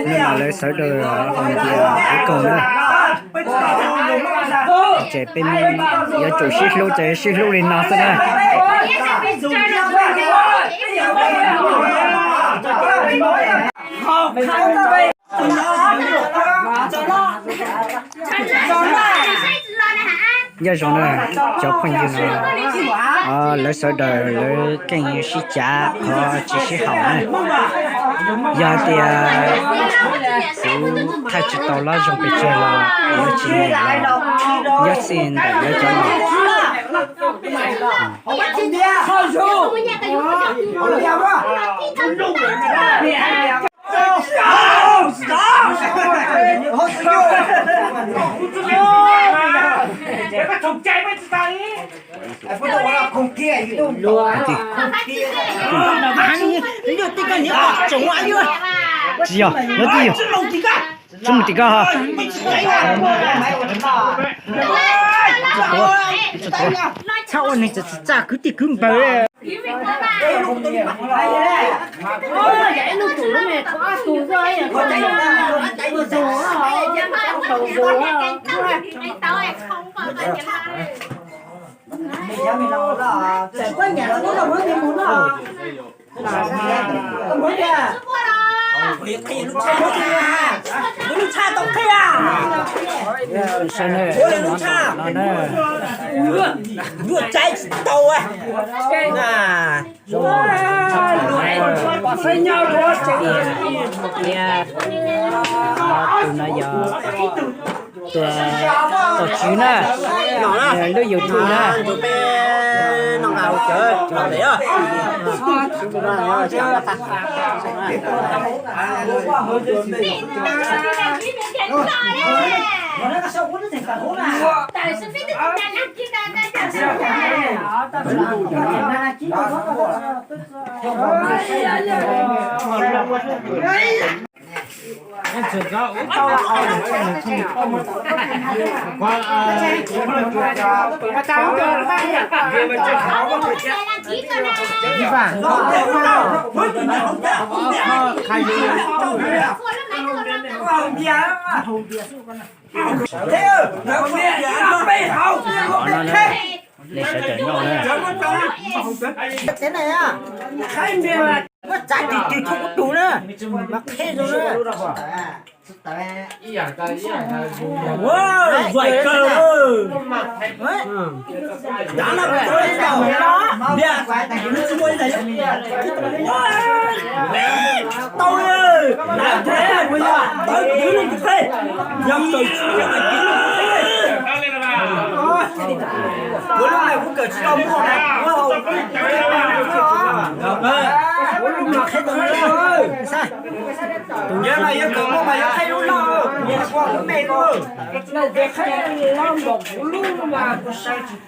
Hnub no lawv sawv daws hais tias kuv koom na, ces peb yuav tsum sib hlub ces sib hlub li no xwb na. Nyob zoo na, cov phooj ywg no, lawv sawv daws lawv keej sib cav qhov tsis sib haum na. Yog tias kuv thaij tsis tau lawv zoo pes tsawg los lawv tsis nyiam los nyob xij ntawm lawv cov los. Tsis yog, nyob twj ywm. Tsis mus tim ko ha. Txhob ua neeg txam txam kwv tij kwv npawg. Tus no yog tus tom tswv na, lub YouTube na. Li sawv daws noj na. Tsav twg twg thaum kuv tus na, mas qhia zoo na.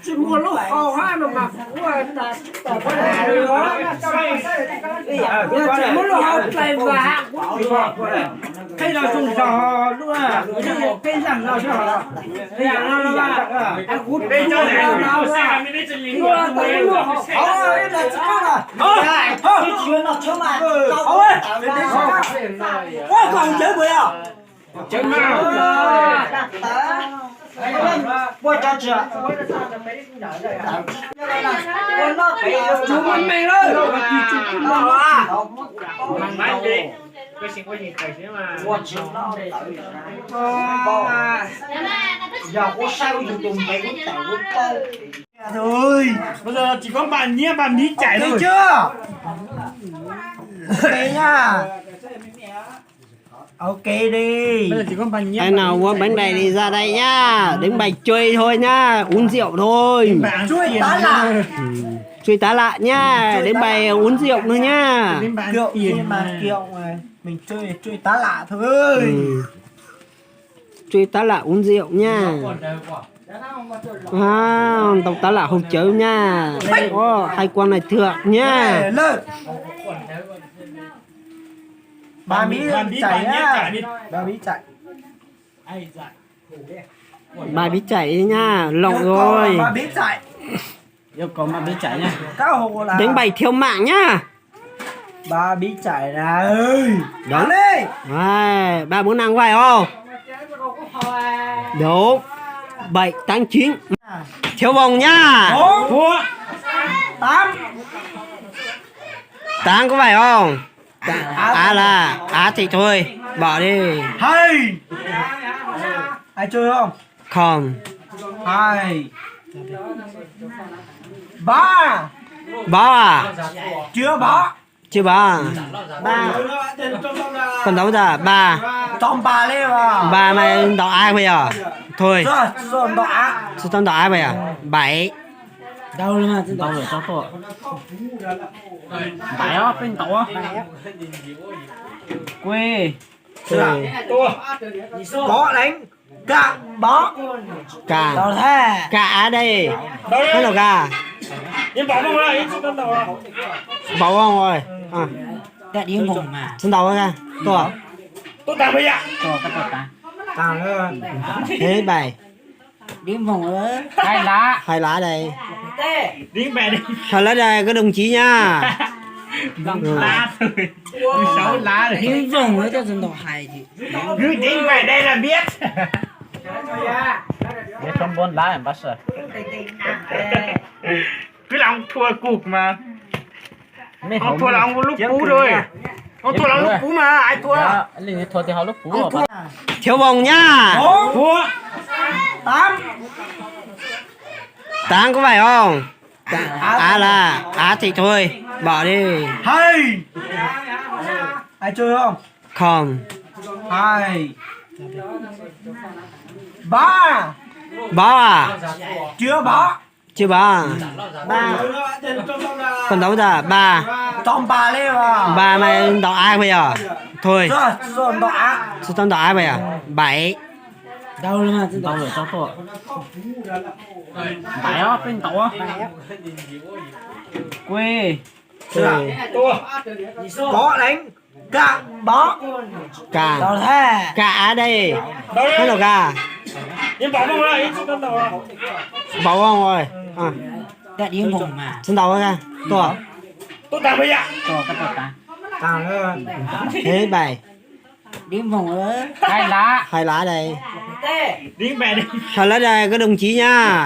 Tsis muaj lub hau hab no mas kuv tsis tau muab lub hau dlais vam. Qhib los zoo zog lub, qhib zaaj no, zaaj no, kuv tau lub hau. Ua kom cawv puas yog? Tsis kov npas nyiab npas miv cais li. Ai nào muốn bánh này thì ra đây nhá. Bánh bài chơi thôi nhá, uống rượu thôi. Chui tá lạ. Ừ. Chui tá lạ nhá, đến bài uống rượu thôi nhá. Rượu thì mà kiểu mình chơi, chui tá lạ thôi. Ừ. Chui tá lạ uống rượu nha. À, tau tá lạ hau cawv nha. Ồ, hai con này thượng nha. Bà Mỹ chạy nhá. Bà Mỹ chạy. Ba pib tsaim nyaj, loos ua. Ba pib tsaim. Ba pib tsaim nyaj. Deev npaim thiau maam nyaj. Ba pib tsaim na. Ba muab naaj vaim os. Deev npaim taab civ. Thiau voos nyaj. Taab kuv vaim os. Av las, av txim txhua, npaum li. Khom. Npav. Tsis npav. Koj ntaus tas npa. Npa mas ntaus av puas yog? Tsis tau ntaus av puas yog? Npaim. Ka, ka av dej. Npaum voos, tsis ntaus ka tuaj. Npaim. Hais lav dej. Hais lav dej koj doog civ nyaj. Kwv lam thua kuv mas. Thua lam lub pub, thua lam lub pub mas, thua. Thiau voos nyaj. Taab kuv vaim os. Av las, av txim txhua, npaum li. Khom. Npav. Tsis npav. Koj ntaus tas npa. Npa mas ntaus av puas yog? Tsis tau ntaus av puas yog? Npaim. Ka, ka av dej. Npaum voos, tsis ntaus ka tuaj. Hais lav dej. Hais lav dej koj doog civ nyaj.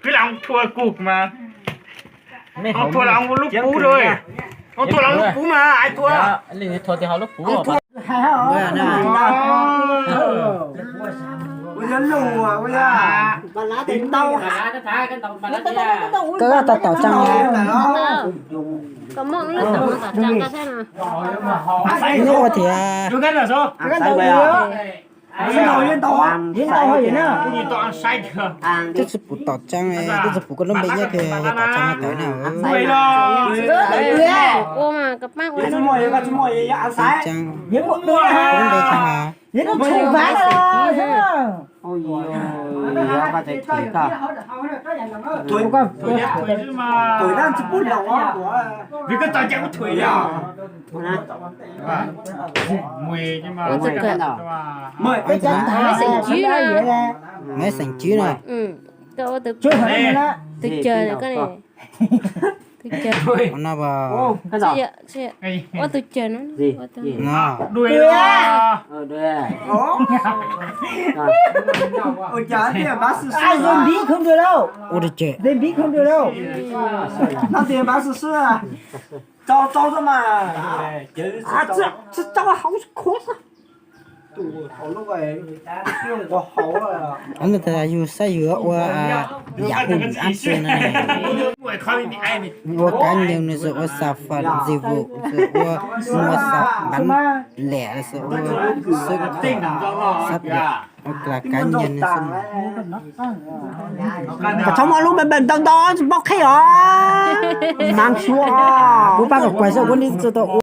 Kwv lam thua kuv mas. Thua lam lub pub, thua lam lub pub mas, thua. Koj tau tom tseeb. Ua tias twb tsis pum tom tseeb, twb tsis pum koj lub npe nyob tias yog tom tseeb tawm na. Tseeb, koj lub npe tseeb. Maiv xeem cwb na. Tus cawg, tus cawg. Ua tus cawg no. Ua tus cawg. Yus saib yus ua yam hu ab xwb na. Ua cá nhân no xwb, ua xà phòng dịch vụ xwb, ua mua sắm bán lẻ xwb, ua xuất khẩu sắp nhập, ua là cá nhân no xwb. Koj txhob muaj lub npe npe ntau ntau tsis paub qhia os. Kuv pab kom kuv xwb, kuv ni tsis tau ua.